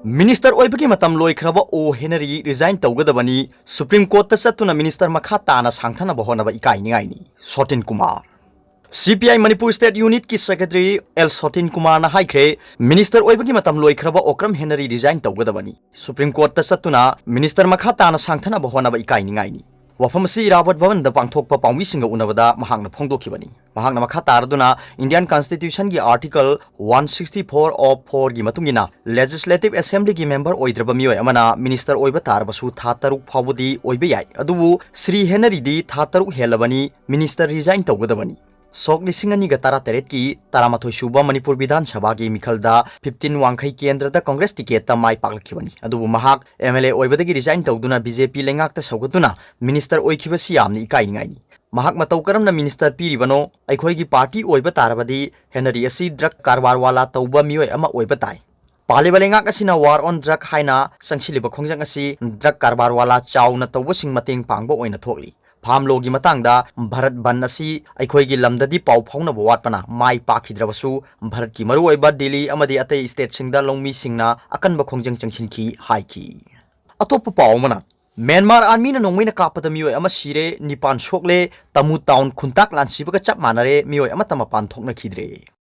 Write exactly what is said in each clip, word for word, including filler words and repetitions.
Minister ꯑꯣꯏꯕꯒꯤ ꯃꯇꯝ ꯂꯣꯏꯈ꯭ꯔꯕ ꯑꯣ ꯍꯦꯅꯔꯤ ꯔꯤꯖꯥꯏꯟ ꯇꯧꯒꯗꯕꯅꯤ, ꯁꯨꯄ꯭ꯔꯤꯝ ꯀꯣꯔꯠꯇ ꯆꯠꯇꯨꯅ ꯃꯤꯅꯤꯁꯇꯔ ꯃꯈꯥ ꯇꯥꯅ ꯁꯥꯡꯊꯅꯕ ꯍꯣꯠꯅꯕ ꯏꯀꯥꯏꯅꯤꯡꯉꯥꯏꯅꯤ, Sotin Kumar. C P I Manipur state ꯌꯨꯅꯤꯠꯀꯤ ꯁꯦꯀ꯭ꯔꯦꯇꯔꯤ ꯑꯦꯜ ꯁꯣꯇꯤꯟ ꯀꯨꯃꯥꯔꯅ ꯍꯥꯏꯈ꯭ꯔꯦ, ꯃꯤꯅꯤꯁꯇꯔ ꯑꯣꯏꯕꯒꯤ ꯃꯇꯝ ꯂꯣꯏꯈ꯭ꯔꯕ ꯑꯣꯀ꯭ꯔꯝ ꯍꯦꯅꯔꯤ ꯔꯤꯖꯥꯏꯟ ꯇꯧꯒꯗꯕꯅꯤ, ꯁꯨꯄ꯭ꯔꯤꯝ ꯀꯣꯔꯠꯇ ꯆꯠꯇꯨꯅ ꯃꯤꯅꯤꯁꯇꯔ ꯃꯈꯥ ꯇꯥꯅ ꯁꯥꯡꯊꯅꯕ ꯍꯣꯠꯅꯕ ꯏꯀꯥꯏꯅꯤꯡꯉꯥꯏꯅꯤ꯫ ꯋꯥꯐꯝ ꯑꯁꯤ ꯏꯔꯥꯕꯠ ꯚꯕꯟꯗ ꯄꯥꯡꯊꯣꯛꯄ ꯄꯥꯎꯃꯤꯁꯤꯡꯒ ꯎꯅꯕꯗ ꯃꯍꯥꯛꯅ ꯐꯣꯡꯗꯣꯛꯈꯤꯕꯅꯤ꯫ ꯃꯍꯥꯛꯅ ꯃꯈꯥ ꯇꯥꯔꯗꯨꯅ ꯏꯟꯗꯤꯌꯟ ꯀꯟꯁꯇꯤꯇ꯭ꯌꯨꯁꯟꯒꯤ article one sixty four of ꯐꯣꯔꯒꯤ ꯃꯇꯨꯡ ꯏꯟꯅ ꯂꯦꯖꯤꯁꯂꯦꯇꯤꯚ ꯑꯦꯁꯦꯝꯕ꯭ꯂꯤꯒꯤ ꯃꯦꯝꯕꯔ ꯑꯣꯏꯗ꯭ꯔꯕ ꯃꯤꯑꯣꯏ ꯑꯃꯅ ꯃꯤꯅꯤꯁꯇꯔ ꯑꯣꯏꯕ ꯇꯥꯔꯕꯁꯨ ꯊꯥ ꯇꯔꯨꯛ ꯐꯥꯎꯕꯗꯤ ꯑꯣꯏꯕ ꯌꯥꯏ, ꯑꯗꯨꯕꯨ ꯁ꯭ꯔꯤ ꯍꯦꯅꯔꯤꯗꯤ ꯊꯥ ꯇꯔꯨꯛ ꯍꯦꯜꯂꯕꯅꯤ, ꯃꯤꯅꯤꯁꯇꯔ ꯔꯤꯖꯥꯏꯟ ꯇꯧꯒꯗꯕꯅꯤ꯫ ꯁꯣꯛ ꯂꯤꯁꯤꯡ ꯑꯅꯤꯒ ꯇꯔꯥꯇꯔꯦꯠꯀꯤ ꯇꯔꯥꯃꯥꯊꯣꯏ ꯁꯨꯕ ꯃꯅꯤꯄꯨꯔ ꯕꯤꯙꯥꯟ ꯁꯚꯥꯒꯤ ꯃꯤꯈꯜꯗ ꯐꯤꯐꯇꯤꯟ ꯋꯥꯡꯈꯩ ꯀꯦꯟꯗ꯭ꯔꯗ ꯀꯪꯒ꯭ꯔꯦꯁ ꯇꯤꯀꯦꯠꯇ ꯃꯥꯏ ꯄꯥꯛꯂꯛꯈꯤꯕꯅꯤ꯫ ꯑꯗꯨꯕꯨ ꯃꯍꯥꯛ ꯑꯦꯝ ꯑꯦꯜ ꯑꯦ ꯑꯣꯏꯕꯗꯒꯤ ꯔꯤꯖꯥꯏꯟ ꯇꯧꯗꯨꯅ ꯕꯤ ꯖꯦ ꯄꯤ ꯂꯩꯉꯥꯛꯇ ꯁꯧꯒꯠꯇꯨꯅ ꯃꯤꯅꯤꯁꯇꯔ ꯑꯣꯏꯈꯤꯕꯁꯤ ꯌꯥꯝꯅ ꯏꯀꯥꯏꯅꯤꯡꯉꯥꯏꯅꯤ꯫ ꯃꯍꯥꯛ ꯃꯇꯧ ꯀꯔꯝꯅ ꯃꯤꯅꯤꯁꯇꯔ ꯄꯤꯔꯤꯕꯅꯣ? ꯑꯩꯈꯣꯏꯒꯤ ꯄꯥꯔꯇꯤ ꯑꯣꯏꯕ ꯇꯥꯔꯕꯗꯤ ꯍꯦꯅꯔꯤ ꯑꯁꯤ ꯗ꯭ꯔꯒ ꯀꯔꯕꯥꯔ ꯋꯥꯂꯥ ꯇꯧꯕ ꯃꯤꯑꯣꯏ ꯑꯃ ꯑꯣꯏꯕ ꯇꯥꯏ꯫ ꯄꯥꯜꯂꯤꯕ ꯂꯩꯉꯥꯛ ꯑꯁꯤꯅ war on drug ꯍꯥꯏꯅ ꯆꯪꯁꯤꯜꯂꯤꯕ ꯈꯣꯡꯖꯪ ꯑꯁꯤ ꯗ꯭ꯔꯒ ꯀꯔꯕꯥꯔ ꯋꯥꯂꯥ ꯆꯥꯎꯅ ꯇꯧꯕꯁꯤꯡ ꯃꯇꯦꯡ ꯄꯥꯡꯕ ꯑꯣꯏꯅ ꯊꯣꯛꯂꯤ꯫ ꯐꯥꯝ ꯂꯣꯒꯤ ꯃꯇꯥꯡꯗ ꯚꯥꯔꯠ ꯕꯟ ꯑꯁꯤ ꯑꯩꯈꯣꯏꯒꯤ ꯂꯝꯗꯗꯤ ꯄꯥꯎ ꯐꯥꯎꯅꯕ ꯋꯥꯠꯄꯅ ꯃꯥꯏ ꯄꯥꯛꯈꯤꯗ꯭ꯔꯕꯁꯨ, ꯚꯥꯔꯠꯀꯤ ꯃꯔꯨꯑꯣꯏꯕ ꯗꯤꯜꯂꯤ ꯑꯃꯗꯤ ꯑꯇꯩ ꯁ꯭ꯇꯦꯠꯁꯤꯡꯗ ꯂꯧꯃꯤꯁꯤꯡꯅ ꯑꯀꯟꯕ ꯈꯣꯡꯖꯪ ꯆꯪꯁꯤꯟꯈꯤ ꯍꯥꯏꯈꯤ꯫ ꯑꯇꯣꯞꯄ ꯄꯥꯎ ꯑꯃꯅ, ꯃ꯭ꯌꯥꯟꯃꯥꯔ ꯑꯥꯔꯃꯤꯅ ꯅꯣꯡꯃꯩꯅ ꯀꯥꯞꯄꯗ ꯃꯤꯑꯣꯏ ꯑꯃ ꯁꯤꯔꯦ, ꯅꯤꯄꯥꯟ ꯁꯣꯛꯂꯦ, ꯇꯃꯨ ꯇꯥꯎꯟ ꯈꯨꯟꯇꯥꯛ ꯂꯥꯟꯁꯤꯕꯒ ꯆꯞ ꯃꯥꯟꯅꯔꯦ, ꯃꯤꯑꯣꯏ ꯑꯃꯠꯇ ꯃꯄꯥꯟ ꯊꯣꯛꯅꯈꯤꯗ꯭ꯔꯦ꯫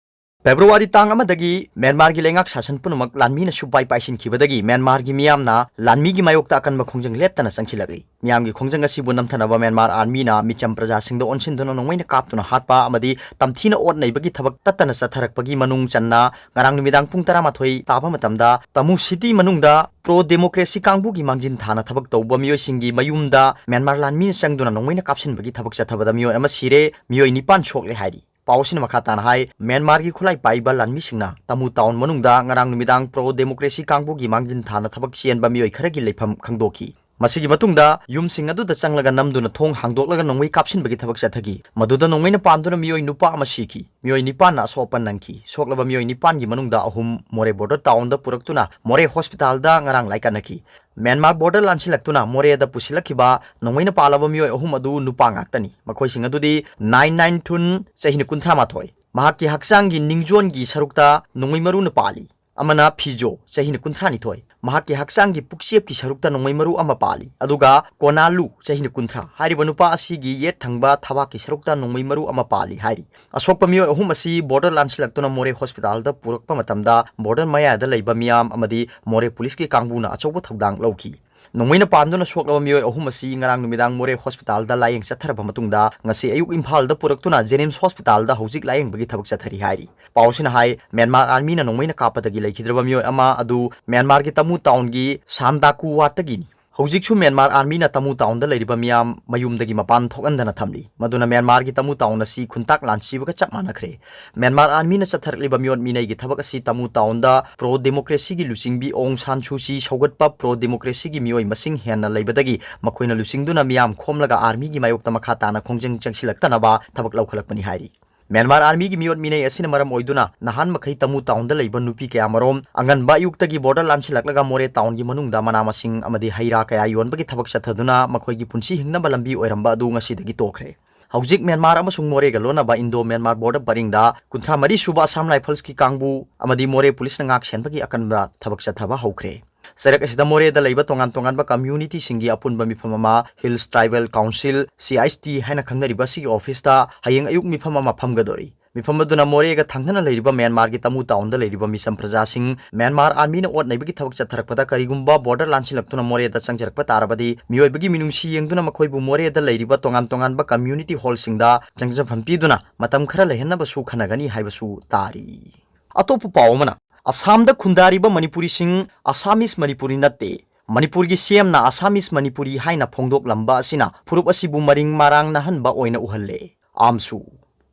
ꯐꯦꯕ꯭ꯔꯨꯋꯥꯔꯤ ꯇꯥꯡ ꯑꯃꯗꯒꯤ ꯃ꯭ꯌꯥꯟꯃꯥꯔꯒꯤ ꯂꯩꯉꯥꯛ ꯁꯥꯁꯟ ꯄꯨꯝꯅꯃꯛ ꯂꯥꯟꯃꯤꯅ ꯁꯨꯞꯄꯥꯏ ꯄꯥꯏꯁꯤꯟꯈꯤꯕꯗꯒꯤ ꯃ꯭ꯌꯥꯟꯃꯥꯔꯒꯤ ꯃꯤꯌꯥꯝꯅ ꯂꯥꯟꯃꯤꯒꯤ ꯃꯥꯌꯣꯛꯇ ꯑꯀꯟꯕ ꯈꯣꯡꯖꯪ ꯂꯦꯞꯇꯅ ꯆꯪꯁꯤꯜꯂꯛꯂꯤ꯫ ꯃꯤꯌꯥꯝꯒꯤ ꯈꯣꯡꯖꯪ ꯑꯁꯤꯕꯨ ꯅꯝꯊꯅꯕ ꯃ꯭ꯌꯥꯟꯃꯥꯔ ꯑꯥꯔꯃꯤꯅ ꯃꯤꯆꯝ ꯄ꯭ꯔꯖꯥꯁꯤꯡꯗ ꯑꯣꯟꯁꯤꯟꯗꯨꯅ ꯅꯣꯡꯃꯩꯅ ꯀꯥꯞꯇꯨꯅ ꯍꯥꯠꯄ ꯑꯃꯗꯤ ꯇꯝꯊꯤꯅ ꯑꯣꯠ ꯅꯩꯕꯒꯤ ꯊꯕꯛ ꯇꯠꯇꯅ ꯆꯠꯊꯔꯛꯄꯒꯤ ꯃꯅꯨꯡ ꯆꯟꯅ ꯉꯔꯥꯡ ꯅꯨꯃꯤꯗꯥꯡ ꯄꯨꯡ ꯇꯔꯥꯃꯥꯊꯣꯏ ꯇꯥꯕ ꯃꯇꯝꯗ ꯇꯃꯨ ꯁꯤꯇꯤ ꯃꯅꯨꯡꯗ ꯄ꯭ꯔꯣ ꯗꯦꯃꯣꯀ꯭ꯔꯦꯁꯤ ꯀꯥꯡꯕꯨꯒꯤ ꯃꯥꯡꯖꯤꯟ ꯊꯥꯅ ꯊꯕꯛ ꯇꯧꯕ ꯃꯤꯑꯣꯏꯁꯤꯡꯒꯤ ꯃꯌꯨꯝꯗ ꯃ꯭ꯌꯥꯟꯃꯥꯔ ꯂꯥꯟꯃꯤꯅ ꯆꯪꯗꯨꯅ ꯅꯣꯡꯃꯩꯅ ꯀꯥꯞꯁꯤꯟꯕꯒꯤ ꯊꯕꯛ ꯆꯠꯊꯕꯗ ꯃꯤꯑꯣꯏ ꯑꯃ ꯁꯤꯔꯦ, ꯃꯤꯑꯣꯏ ꯅꯤꯄꯥꯟ ꯁꯣꯛꯂꯦ ꯍꯥꯏꯔꯤ꯫ ꯄꯥꯎ ꯑꯁꯤꯅ ꯃꯈꯥ ꯇꯥꯅ ꯍꯥꯏ, ꯃ꯭ꯌꯥꯟꯃꯥꯔꯒꯤ ꯈꯨꯠꯂꯥꯏ ꯄꯥꯏꯕ ꯂꯥꯟꯃꯤꯁꯤꯡꯅ ꯇꯃꯨ ꯇꯥꯎꯟ ꯃꯅꯨꯡꯗ ꯉꯔꯥꯡ ꯅꯨꯃꯤꯗꯥꯡ ꯄ꯭ꯔꯣ ꯗꯦꯃꯣꯀ꯭ꯔꯦꯁꯤ ꯀꯥꯡꯕꯨꯒꯤ ꯃꯥꯡꯖꯤꯟ ꯊꯥꯅ ꯊꯕꯛ ꯆꯦꯟꯕ ꯃꯤꯑꯣꯏ ꯈꯔꯒꯤ ꯂꯩꯐꯝ ꯈꯪꯗꯣꯛꯈꯤ꯫ ꯃꯁꯤꯒꯤ ꯃꯇꯨꯡꯗ ꯌꯨꯝꯁꯤꯡ ꯑꯗꯨꯗ ꯆꯪꯂꯒ ꯅꯝꯗꯨꯅ ꯊꯣꯡ ꯍꯥꯡꯗꯣꯛꯂꯒ ꯅꯣꯡꯃꯩ ꯀꯥꯞꯁꯤꯟꯕꯒꯤ ꯊꯕꯛ ꯆꯠꯊꯈꯤ꯫ ꯃꯗꯨꯗ ꯅꯣꯡꯃꯩꯅ ꯄꯥꯟꯗꯨꯅ ꯃꯤꯑꯣꯏ ꯅꯨꯄꯥ ꯑꯃ ꯁꯤꯈꯤ꯫ ꯃꯤꯑꯣꯏ ꯅꯤꯄꯥꯟꯅ ꯑꯁꯣꯛ ꯑꯄꯟ ꯅꯪꯈꯤ꯫ ꯁꯣꯛꯂꯕ ꯃꯤꯑꯣꯏ ꯅꯤꯄꯥꯟꯒꯤ ꯃꯅꯨꯡꯗ ꯑꯍꯨꯝ ꯃꯣꯔꯦ ꯕꯣꯔꯗꯔ ꯇꯥꯎꯟꯗ ꯄꯨꯔꯛꯇꯨꯅ ꯃꯣꯔꯦ ꯍꯣꯁꯄꯤꯇꯥꯜꯗ ꯉꯔꯥꯡ ꯂꯥꯏꯀꯠꯅꯈꯤ꯫ ꯃ꯭ꯌꯥꯟꯃꯥꯔ ꯕꯣꯔꯗꯔ ꯂꯥꯟꯁꯤꯜꯂꯛꯇꯨꯅ ꯃꯣꯔꯦꯗ ꯄꯨꯁꯤꯜꯂꯛꯈꯤꯕ ꯅꯣꯡꯃꯩꯅ ꯄꯥꯜꯂꯕ ꯃꯤꯑꯣꯏ ꯑꯍꯨꯝ ꯑꯗꯨ ꯅꯨꯄꯥ ꯉꯥꯛꯇꯅꯤ꯫ ꯃꯈꯣꯏꯁꯤꯡ ꯑꯗꯨꯗꯤ ꯅꯥꯏꯟ ꯅꯥꯏꯟ ꯊꯨꯟ, ꯆꯍꯤꯅ ꯀꯨꯟꯊ꯭ꯔꯥ ꯃꯥꯊꯣꯏ, ꯃꯍꯥꯛꯀꯤ ꯍꯛꯆꯥꯡꯒꯤ ꯅꯤꯡꯖꯣꯟꯒꯤ ꯁꯔꯨꯛꯇ ꯅꯣꯡꯃꯩ ꯃꯔꯨꯅ ꯄꯥꯜꯂꯤ꯫ ꯑꯃꯅ ꯐꯤꯖꯣ, ꯆꯍꯤꯅ ꯀꯨꯟꯊ꯭ꯔꯥ ꯅꯤꯊꯣꯏ, ꯃꯍꯥꯛꯀꯤ ꯍꯛꯆꯥꯡꯒꯤ ꯄꯨꯛꯆꯦꯞꯀꯤ ꯁꯔꯨꯛꯇ ꯅꯣꯡꯃꯩ ꯃꯔꯨ ꯑꯃ ꯄꯥꯜꯂꯤ, ꯑꯗꯨꯒ ꯀꯣꯅꯥꯂꯨ, ꯆꯍꯤꯅ ꯀꯨꯟꯊ꯭ꯔꯥ, ꯍꯥꯏꯔꯤꯕ ꯅꯨꯄꯥ ꯑꯁꯤꯒꯤ ꯌꯦꯠ ꯊꯪꯕ ꯊꯕꯥꯛꯀꯤ ꯁꯔꯨꯛꯇ ꯅꯣꯡꯃꯩ ꯃꯔꯨ ꯑꯃ ꯄꯥꯜꯂꯤ ꯍꯥꯏꯔꯤ꯫ ꯑꯁꯣꯛꯄ ꯃꯤꯑꯣꯏ ꯑꯍꯨꯝ ꯑꯁꯤ ꯕꯣꯔꯗꯔ ꯂꯥꯟꯁꯤꯜꯂꯛꯇꯨꯅ ꯃꯣꯔꯦ ꯍꯣꯁꯄꯤꯇꯥꯜꯗ ꯄꯨꯔꯛꯄ ꯃꯇꯝꯗ ꯕꯣꯔꯗꯔ ꯃꯌꯥꯗ ꯂꯩꯕ ꯃꯤꯌꯥꯝ ꯑꯃꯗꯤ ꯃꯣꯔꯦ ꯄꯨꯂꯤꯁꯀꯤ ꯀꯥꯡꯕꯨꯅ ꯑꯆꯧꯕ ꯊꯧꯗꯥꯡ ꯂꯧꯈꯤ꯫ ꯅꯣꯡꯃꯩꯅ ꯄꯥꯟꯗꯨꯅ ꯁꯣꯛꯂꯕ ꯃꯤꯑꯣꯏ ꯑꯍꯨꯝ ꯑꯁꯤ ꯉꯔꯥꯡ ꯅꯨꯃꯤꯗꯥꯡ ꯃꯣꯔꯦ ꯍꯣꯁꯄꯤꯇꯥꯜꯗ ꯂꯥꯌꯦꯡ ꯆꯠꯊꯔꯕ ꯃꯇꯨꯡꯗ ꯉꯁꯤ ꯑꯌꯨꯛ ꯏꯝꯐꯥꯜꯗ ꯄꯨꯔꯛꯇꯨꯅ ꯖꯦꯅꯤꯝꯁ ꯍꯣꯁꯄꯤꯇꯥꯜꯗ ꯍꯧꯖꯤꯛ ꯂꯥꯌꯦꯡꯕꯒꯤ ꯊꯕꯛ ꯆꯠꯊꯔꯤ ꯍꯥꯏꯔꯤ꯫ ꯄꯥꯎꯁꯤꯅ ꯍꯥꯏ, ꯃ꯭ꯌꯥꯟꯃꯥꯔ ꯑꯥꯔꯃꯤꯅ ꯅꯣꯡꯃꯩꯅ ꯀꯥꯞꯄꯗꯒꯤ ꯂꯩꯈꯤꯗ꯭ꯔꯕ ꯃꯤꯑꯣꯏ ꯑꯃ ꯑꯗꯨ ꯃ꯭ꯌꯥꯟꯃꯥꯔꯒꯤ ꯇꯃꯨ ꯇꯥꯎꯟꯒꯤ ꯁꯥꯟꯗꯥꯀꯨ ꯋꯥꯔꯗꯇꯒꯤꯅꯤ꯫ ꯍꯧꯖꯤꯛꯁꯨ ꯃ꯭ꯌꯥꯟꯃꯥꯔ ꯑꯥꯔꯃꯤꯅ ꯇꯃꯨ ꯇꯥꯎꯟꯗ ꯂꯩꯔꯤꯕ ꯃꯤꯌꯥꯝ ꯃꯌꯨꯝꯗꯒꯤ ꯃꯄꯥꯟ ꯊꯣꯛꯍꯟꯗꯅ ꯊꯝꯂꯤ꯫ ꯃꯗꯨꯅ ꯃ꯭ꯌꯥꯟꯃꯥꯔꯒꯤ ꯇꯃꯨ ꯇꯥꯎꯟ ꯑꯁꯤ ꯈꯨꯟꯇꯥꯛ ꯂꯥꯟꯁꯤꯕꯒ ꯆꯞ ꯃꯥꯟꯅꯈ꯭ꯔꯦ꯫ ꯃ꯭ꯌꯥꯟꯃꯥꯔ ꯑꯥꯔꯃꯤꯅ ꯆꯠꯊꯔꯛꯂꯤꯕ ꯃꯤꯑꯣꯠ ꯃꯤꯅꯩꯒꯤ ꯊꯕꯛ ꯑꯁꯤ ꯇꯃꯨ ꯇꯥꯎꯟꯗ ꯄ꯭ꯔꯣ ꯗꯦꯃꯣꯀ꯭ꯔꯦꯁꯤꯒꯤ ꯂꯨꯆꯤꯡꯕꯤ ꯑꯣꯡ ꯁꯥꯟ ꯁꯨ ꯆꯤ ꯁꯧꯒꯠꯄ ꯄ꯭ꯔꯣ ꯗꯦꯃꯣꯀ꯭ꯔꯦꯁꯤꯒꯤ ꯃꯤꯑꯣꯏ ꯃꯁꯤꯡ ꯍꯦꯟꯅ ꯂꯩꯕꯗꯒꯤ ꯃꯈꯣꯏꯅ ꯂꯨꯆꯤꯡꯗꯨꯅ ꯃꯤꯌꯥꯝ ꯈꯣꯝꯂꯒ ꯑꯥꯔꯃꯤꯒꯤ ꯃꯥꯌꯣꯛꯇ ꯃꯈꯥ ꯇꯥꯅ ꯈꯣꯡꯖꯪ ꯆꯪꯁꯤꯜꯂꯛꯇꯅꯕ ꯊꯕꯛ ꯂꯧꯈꯠꯂꯛꯄꯅꯤ ꯍꯥꯏꯔꯤ꯫ ꯃ꯭ꯌꯥꯟꯃꯥꯔ ꯑꯥꯔꯃꯤꯒꯤ ꯃꯤꯑꯣꯠ ꯃꯤꯅꯩ ꯑꯁꯤꯅ ꯃꯔꯝ ꯑꯣꯏꯗꯨꯅ ꯅꯍꯥꯟ ꯃꯈꯩ ꯇꯃꯨ ꯇꯥꯎꯟꯗ ꯂꯩꯕ ꯅꯨꯄꯤ ꯀꯌꯥꯃꯔꯣꯝ ꯑꯉꯟꯕ ꯑꯌꯨꯛꯇꯒꯤ ꯕꯣꯔꯗꯔ ꯂꯥꯟꯁꯤꯜꯂꯛꯂꯒ ꯃꯣꯔꯦ ꯇꯥꯎꯟꯒꯤ ꯃꯅꯨꯡꯗ ꯃꯅꯥ ꯃꯁꯤꯡ ꯑꯃꯗꯤ ꯍꯩ ꯔꯥ ꯀꯌꯥ ꯌꯣꯟꯕꯒꯤ ꯊꯕꯛ ꯆꯠꯊꯗꯨꯅ ꯃꯈꯣꯏꯒꯤ ꯄꯨꯟꯁꯤ ꯍꯤꯡꯅꯕ ꯂꯝꯕꯤ ꯑꯣꯏꯔꯝꯕ ꯑꯗꯨ ꯉꯁꯤꯗꯒꯤ ꯇꯣꯛꯈ꯭ꯔꯦ꯫ ꯍꯧꯖꯤꯛ ꯃ꯭ꯌꯥꯟꯃꯥꯔ ꯑꯃꯁꯨꯡ ꯃꯣꯔꯦꯒ ꯂꯣꯟꯅꯕ ꯏꯟꯗꯣ ꯃ꯭ꯌꯥꯟꯃꯥꯔ ꯕꯣꯔꯗꯔ ꯄꯔꯤꯡꯗ ꯀꯨꯟꯊ꯭ꯔꯥ ꯃꯔꯤ ꯁꯨꯕ ꯑꯁꯥꯝ ꯔꯥꯏꯐꯜꯁꯀꯤ ꯀꯥꯡꯕꯨ ꯑꯃꯗꯤ ꯃꯣꯔꯦ ꯄꯨꯂꯤꯁꯅ ꯉꯥꯛ ꯁꯦꯟꯕꯒꯤ ꯑꯀꯟꯕ ꯊꯕꯛ ꯆꯠꯊꯕ ꯍꯧꯈ꯭ꯔꯦ꯫ ꯆꯩꯔꯛ ꯑꯁꯤꯗ ꯃꯣꯔꯦꯗ ꯂꯩꯕ ꯇꯣꯉꯥꯟ ꯇꯣꯉꯥꯟꯕ ꯀꯝꯃ꯭ꯌꯨꯅꯤꯇꯤꯁꯤꯡꯒꯤ ꯑꯄꯨꯟꯕ ꯃꯤꯐꯝ ꯑꯃ, hills tribal council, C I T ꯍꯥꯏꯅ ꯈꯪꯅꯔꯤꯕ ꯑꯁꯤꯒꯤ ꯑꯣꯐꯤꯁꯇ ꯍꯌꯦꯡ ꯑꯌꯨꯛ ꯃꯤꯐꯝ ꯑꯃ ꯐꯝꯒꯗꯧꯔꯤ꯫ ꯃꯤꯐꯝ ꯑꯗꯨꯅ ꯃꯣꯔꯦꯒ ꯊꯪꯅꯅ ꯂꯩꯔꯤꯕ ꯃ꯭ꯌꯥꯟꯃꯥꯔꯒꯤ ꯇꯃꯨ ꯇꯥꯎꯟꯗ ꯂꯩꯔꯤꯕ ꯃꯤꯆꯝ ꯄ꯭ꯔꯖꯥꯁꯤꯡ ꯃ꯭ꯌꯥꯟꯃꯥꯔ ꯑꯥꯔꯃꯤꯅ ꯑꯣꯠ ꯅꯩꯕꯒꯤ ꯊꯕꯛ ꯆꯠꯊꯔꯛꯄꯗ ꯀꯔꯤꯒꯨꯝꯕ ꯕꯣꯔꯗꯔ ꯂꯥꯟꯁꯤꯜꯂꯛꯇꯨꯅ ꯃꯣꯔꯦꯗ ꯆꯪꯖꯔꯛꯄ ꯇꯥꯔꯕꯗꯤ ꯃꯤꯑꯣꯏꯕꯒꯤ ꯃꯤꯅꯨꯡꯁꯤ ꯌꯦꯡꯗꯨꯅ ꯃꯈꯣꯏꯕꯨ ꯃꯣꯔꯦꯗ ꯂꯩꯔꯤꯕ ꯇꯣꯉꯥꯟ ꯇꯣꯉꯥꯟꯕ ꯀꯝꯃ꯭ꯌꯨꯅꯤꯇꯤ ꯍꯣꯜꯁꯤꯡꯗ ꯆꯪꯖꯐꯝ ꯄꯤꯗꯨꯅ ꯃꯇꯝ ꯈꯔ ꯂꯩꯍꯟꯅꯕꯁꯨ ꯈꯟꯅꯒꯅꯤ ꯍꯥꯏꯕꯁꯨ ꯇꯥꯔꯤ꯫ ꯑꯇꯣꯞꯄ ꯄꯥꯎ ꯑꯃꯅ, ꯑꯁꯥꯝꯗ ꯈꯨꯟꯗꯥꯔꯤꯕ ꯃꯅꯤꯄꯨꯔꯤꯁꯤꯡ ꯑꯁꯥꯃꯤꯁ ꯃꯅꯤꯄꯨꯔꯤ ꯅꯠꯇꯦ, ꯃꯅꯤꯄꯨꯔꯒꯤ ꯁꯤ ꯑꯦꯝꯅ ꯑꯁꯥꯃꯤꯁ ꯃꯅꯤꯄꯨꯔꯤ ꯍꯥꯏꯅ ꯐꯣꯡꯗꯣꯛꯂꯝꯕ ꯑꯁꯤꯅ ꯐꯨꯔꯨꯞ ꯑꯁꯤꯕꯨ ꯃꯔꯤꯡ ꯃꯔꯥꯡꯅꯍꯟꯕ ꯑꯣꯏꯅ ꯎꯍꯜꯂꯦ꯫ ꯑꯥꯝꯁꯨ꯫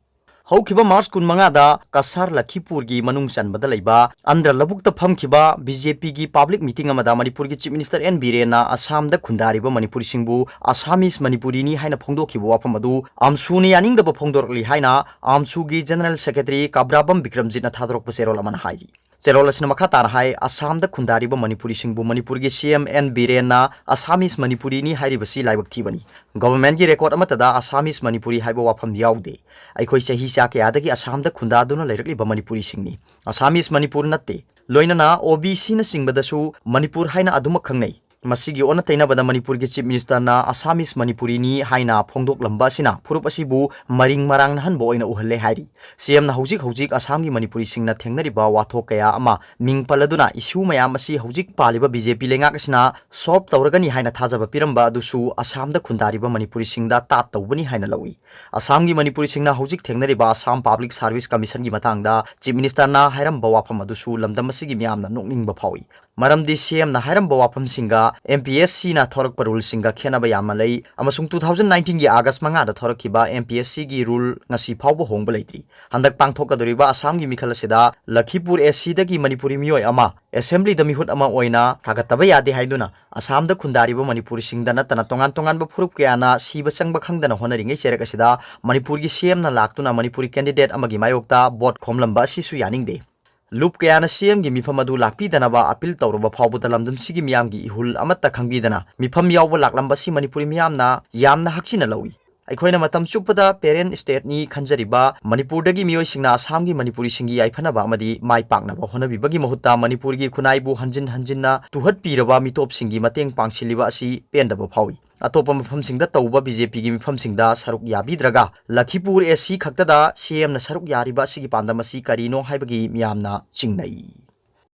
ꯍꯧꯈꯤꯕ ꯃꯥꯔꯆ ꯀꯨꯟꯃꯉꯥꯗ ꯀꯁꯥꯔ ꯂꯈꯤꯄꯨꯔꯒꯤ ꯃꯅꯨꯡ ꯆꯟꯕꯗ ꯂꯩꯕ ꯑꯟꯗ꯭ꯔ ꯂꯧꯕꯨꯛꯇ ꯐꯝꯈꯤꯕ ꯕꯤ ꯖꯦ ꯄꯤꯒꯤ ꯄꯕ꯭ꯂꯤꯛ ꯃꯤꯇꯤꯡ ꯑꯃꯗ ꯃꯅꯤꯄꯨꯔꯒꯤ ꯆꯤꯐ ꯃꯤꯅꯤꯁꯇꯔ ꯑꯦꯟ ꯕꯤꯔꯦꯟꯅ ꯑꯁꯥꯝꯗ ꯈꯨꯟꯗꯥꯔꯤꯕ ꯃꯅꯤꯄꯨꯔꯤꯁꯤꯡꯕꯨ ꯑꯁꯥꯃꯤꯁ ꯃꯅꯤꯄꯨꯔꯤꯅꯤ ꯍꯥꯏꯅ ꯐꯣꯡꯗꯣꯛꯈꯤꯕ ꯋꯥꯐꯝ ꯑꯗꯨ ꯑꯥꯝꯁꯨꯅ ꯌꯥꯅꯤꯡꯗꯕ ꯐꯣꯡꯗꯣꯔꯛꯂꯤ ꯍꯥꯏꯅ ꯑꯥꯝꯁꯨꯒꯤ ꯖꯦꯅꯔꯦꯜ ꯁꯦꯀ꯭ꯔꯦꯇꯔꯤ ꯀꯥꯕ꯭ꯔꯥꯕꯝ ꯕꯤꯀ꯭ꯔꯝꯖꯤꯠꯅ ꯊꯥꯗꯣꯔꯛꯄ ꯆꯦꯔꯣꯜ ꯑꯃꯅ ꯍꯥꯏꯔꯤ꯫ ꯆꯦꯔꯣꯜ ꯑꯁꯤꯅ ꯃꯈꯥ ꯇꯥꯅ ꯍꯥꯏ, ꯑꯁꯥꯝꯗ ꯈꯨꯟꯗꯥꯔꯤꯕ ꯃꯅꯤꯄꯨꯔꯤꯁꯤꯡꯕꯨ ꯃꯅꯤꯄꯨꯔꯒꯤ ꯁꯤ ꯑꯦꯝ ꯑꯦꯟ ꯕꯤꯔꯦꯟꯅ ꯑꯁꯥꯃꯤꯁ ꯃꯅꯤꯄꯨꯔꯤꯅꯤ ꯍꯥꯏꯔꯤꯕꯁꯤ ꯂꯥꯏꯕꯛ ꯊꯤꯕꯅꯤ꯫ ꯒꯚꯔꯟꯃꯦꯟꯠꯀꯤ ꯔꯦꯀꯣꯔꯗ ꯑꯃꯠꯇꯗ ꯑꯁꯥꯃꯤꯁ ꯃꯅꯤꯄꯨꯔꯤ ꯍꯥꯏꯕ ꯋꯥꯐꯝ ꯌꯥꯎꯗꯦ꯫ ꯑꯩꯈꯣꯏ ꯆꯍꯤ ꯆꯥ ꯀꯌꯥꯗꯒꯤ ꯑꯁꯥꯝꯗ ꯈꯨꯟꯗꯥꯗꯨꯅ ꯂꯩꯔꯛꯂꯤꯕ ꯃꯅꯤꯄꯨꯔꯤꯁꯤꯡꯅꯤ꯫ ꯑꯁꯥꯃꯤꯁ ꯃꯅꯤꯄꯨꯔ ꯅꯠꯇꯦ꯫ ꯂꯣꯏꯅꯅ ꯑꯣ ꯕꯤ ꯁꯤꯅꯆꯤꯡꯕꯗꯁꯨ ꯃꯅꯤꯄꯨꯔ ꯍꯥꯏꯅ ꯑꯗꯨꯃꯛ ꯈꯪꯅꯩ꯫ ꯃꯁꯤꯒꯤ ꯑꯣꯟꯅ ꯇꯩꯅꯕꯗ ꯃꯅꯤꯄꯨꯔꯒꯤ Chief Ministerꯅ Assamese ꯃꯅꯤꯄꯨꯔꯤꯅꯤ ꯍꯥꯏꯅ ꯐꯣꯡꯗꯣꯛꯂꯝꯕ ꯑꯁꯤꯅ ꯐꯨꯔꯨꯞ ꯑꯁꯤꯕꯨ ꯃꯔꯤꯡ ꯃꯔꯥꯡꯅꯍꯟꯕ ꯑꯣꯏꯅ ꯎꯍꯜꯂꯦ ꯍꯥꯏꯔꯤ꯫ ꯁꯤ ꯑꯦꯝꯅ ꯍꯧꯖꯤꯛ ꯍꯧꯖꯤꯛ ꯑꯁꯥꯝꯒꯤ ꯃꯅꯤꯄꯨꯔꯤꯁꯤꯡꯅ ꯊꯦꯡꯅꯔꯤꯕ ꯋꯥꯊꯣꯛ ꯀꯌꯥ ꯑꯃ ꯃꯤꯡ ꯄꯜꯂꯗꯨꯅ issue ꯃꯌꯥꯝ ꯑꯁꯤ ꯍꯧꯖꯤꯛ ꯄꯥꯜꯂꯤꯕ ꯕꯤ ꯖꯦ ꯄꯤ ꯂꯩꯉꯥꯛ ꯑꯁꯤꯅ solve ꯇꯧꯔꯒꯅꯤ ꯍꯥꯏꯅ ꯊꯥꯖꯕ ꯄꯤꯔꯝꯕ ꯑꯗꯨꯁꯨ ꯑꯁꯥꯝꯗ ꯈꯨꯟꯗꯥꯔꯤꯕ ꯃꯅꯤꯄꯨꯔꯤꯁꯤꯡꯗ ꯇꯥꯠ ꯇꯧꯕꯅꯤ ꯍꯥꯏꯅ ꯂꯧꯏ꯫ ꯑꯁꯥꯝꯒꯤ ꯃꯅꯤꯄꯨꯔꯤꯁꯤꯡꯅ ꯍꯧꯖꯤꯛ ꯊꯦꯡꯅꯔꯤꯕ Assam Public Service Commissionꯒꯤ ꯃꯇꯥꯡꯗ Chief Ministerꯅ ꯍꯥꯏꯔꯝꯕ ꯋꯥꯐꯝ ꯑꯗꯨꯁꯨ ꯂꯝꯗꯝ ꯑꯁꯤꯒꯤ ꯃꯤꯌꯥꯝꯅ ꯅꯣꯛꯅꯤꯡꯕ ꯐꯥꯎꯏ꯫ ꯃꯔꯝꯗꯤ ꯁꯤ ꯑꯦꯝꯅ ꯍꯥꯏꯔꯝꯕ ꯋꯥꯐꯝꯁꯤꯡꯒ ꯑꯦꯝ ꯄꯤ ꯑꯦꯁ ꯁꯤꯅ ꯊꯣꯔꯛꯄ ruleꯁꯤꯡꯒ ꯈꯦꯠꯅꯕ ꯌꯥꯝꯅ ꯂꯩ, ꯑꯃꯁꯨꯡ two thousand nineteenꯒꯤ August ꯃꯉꯥꯗ ꯊꯣꯔꯛꯈꯤꯕ ꯑꯦꯝ ꯄꯤ ꯑꯦꯁ ꯁꯤꯒꯤ rule ꯉꯁꯤ ꯐꯥꯎꯕ ꯍꯣꯡꯕ ꯂꯩꯇ꯭ꯔꯤ꯫ ꯍꯟꯗꯛ ꯄꯥꯡꯊꯣꯛꯀꯗꯧꯔꯤꯕ ꯑꯁꯥꯝꯒꯤ ꯃꯤꯈꯜ ꯑꯁꯤꯗ ꯂꯈꯤꯄꯨꯔ ꯑꯦ ꯁꯤꯗꯒꯤ ꯃꯅꯤꯄꯨꯔꯤ ꯃꯤꯑꯣꯏ ꯑꯃ Assemblyꯗ ꯃꯤꯍꯨꯠ ꯑꯃ ꯑꯣꯏꯅ ꯊꯥꯒꯠꯇꯕ ꯌꯥꯗꯦ ꯍꯥꯏꯗꯨꯅ ꯑꯁꯥꯝꯗ ꯈꯨꯟꯗꯥꯔꯤꯕ ꯃꯅꯤꯄꯨꯔꯤꯁꯤꯡꯗ ꯅꯠꯇꯅ ꯇꯣꯉꯥꯟ ꯇꯣꯉꯥꯟꯕ ꯐꯨꯔꯨꯞ ꯀꯌꯥꯅ ꯁꯤꯕ ꯆꯪꯕ ꯈꯪꯗꯅ ꯍꯣꯠꯅꯔꯤꯉꯩ ꯆꯩꯔꯛ ꯑꯁꯤꯗ ꯃꯅꯤꯄꯨꯔꯒꯤ ꯁꯤ ꯑꯦꯝꯅ ꯂꯥꯛꯇꯨꯅ ꯃꯅꯤꯄꯨꯔꯤ candidate ꯑꯃꯒꯤ ꯃꯥꯌꯣꯛꯇ vote ꯈꯣꯝꯂꯝꯕ ꯑꯁꯤꯁꯨ ꯌꯥꯅꯤꯡꯗꯦ꯫ ꯂꯨꯞ ꯀꯌꯥꯅ ꯁꯤ ꯑꯦꯝꯒꯤ ꯃꯤꯐꯝ ꯑꯗꯨ ꯂꯥꯛꯄꯤꯗꯅꯕ appeal ꯇꯧꯔꯕ ꯐꯥꯎꯕꯗ ꯂꯝꯗꯝꯁꯤꯒꯤ ꯃꯤꯌꯥꯝꯒꯤ ꯏꯍꯨꯜ ꯑꯃꯠꯇ ꯈꯪꯕꯤꯗꯅ ꯃꯤꯐꯝ ꯌꯥꯎꯕ ꯂꯥꯛꯂꯝꯕꯁꯤ ꯃꯅꯤꯄꯨꯔꯤ ꯃꯤꯌꯥꯝꯅ ꯌꯥꯝꯅ ꯍꯛꯆꯤꯟꯅ ꯂꯧꯏ꯫ ꯑꯩꯈꯣꯏꯅ ꯃꯇꯝ ꯆꯨꯞꯄꯗ parent stateꯅꯤ ꯈꯟꯖꯔꯤꯕ ꯃꯅꯤꯄꯨꯔꯗꯒꯤ ꯃꯤꯑꯣꯏꯁꯤꯡꯅ ꯑꯁꯥꯝꯒꯤ ꯃꯅꯤꯄꯨꯔꯤꯁꯤꯡꯒꯤ ꯌꯥꯏꯐꯅꯕ ꯑꯃꯗꯤ ꯃꯥꯏ ꯄꯥꯛꯅꯕ ꯍꯣꯠꯅꯕꯤꯕꯒꯤ ꯃꯍꯨꯠꯇ ꯃꯅꯤꯄꯨꯔꯒꯤ ꯈꯨꯟꯅꯥꯏꯕꯨ ꯍꯟꯖꯤꯟ ꯍꯟꯖꯤꯟꯅ ꯇꯨꯍꯠꯄꯤꯔꯕ ꯃꯤꯇꯣꯞꯁꯤꯡꯒꯤ ꯃꯇꯦꯡ ꯄꯥꯡꯁꯤꯜꯂꯤꯕ ꯑꯁꯤ ꯄꯦꯟꯗꯕ ꯐꯥꯎꯏ꯫ ꯑꯇꯣꯞꯄ ꯃꯐꯝꯁꯤꯡꯗ ꯇꯧꯕ ꯕꯤ ꯖꯦ ꯄꯤꯒꯤ ꯃꯤꯐꯝꯁꯤꯡꯗ ꯁꯔꯨꯛ ꯌꯥꯕꯤꯗ꯭ꯔꯒ ꯂꯈꯤꯄꯨꯔ ꯑꯦ ꯁꯤ ꯈꯛꯇꯗ ꯁꯤ ꯑꯦꯝꯅ ꯁꯔꯨꯛ ꯌꯥꯔꯤꯕ ꯑꯁꯤꯒꯤ ꯄꯥꯟꯗꯝ ꯑꯁꯤ ꯀꯔꯤꯅꯣ ꯍꯥꯏꯕꯒꯤ ꯃꯤꯌꯥꯝꯅ ꯆꯤꯡꯅꯩ꯫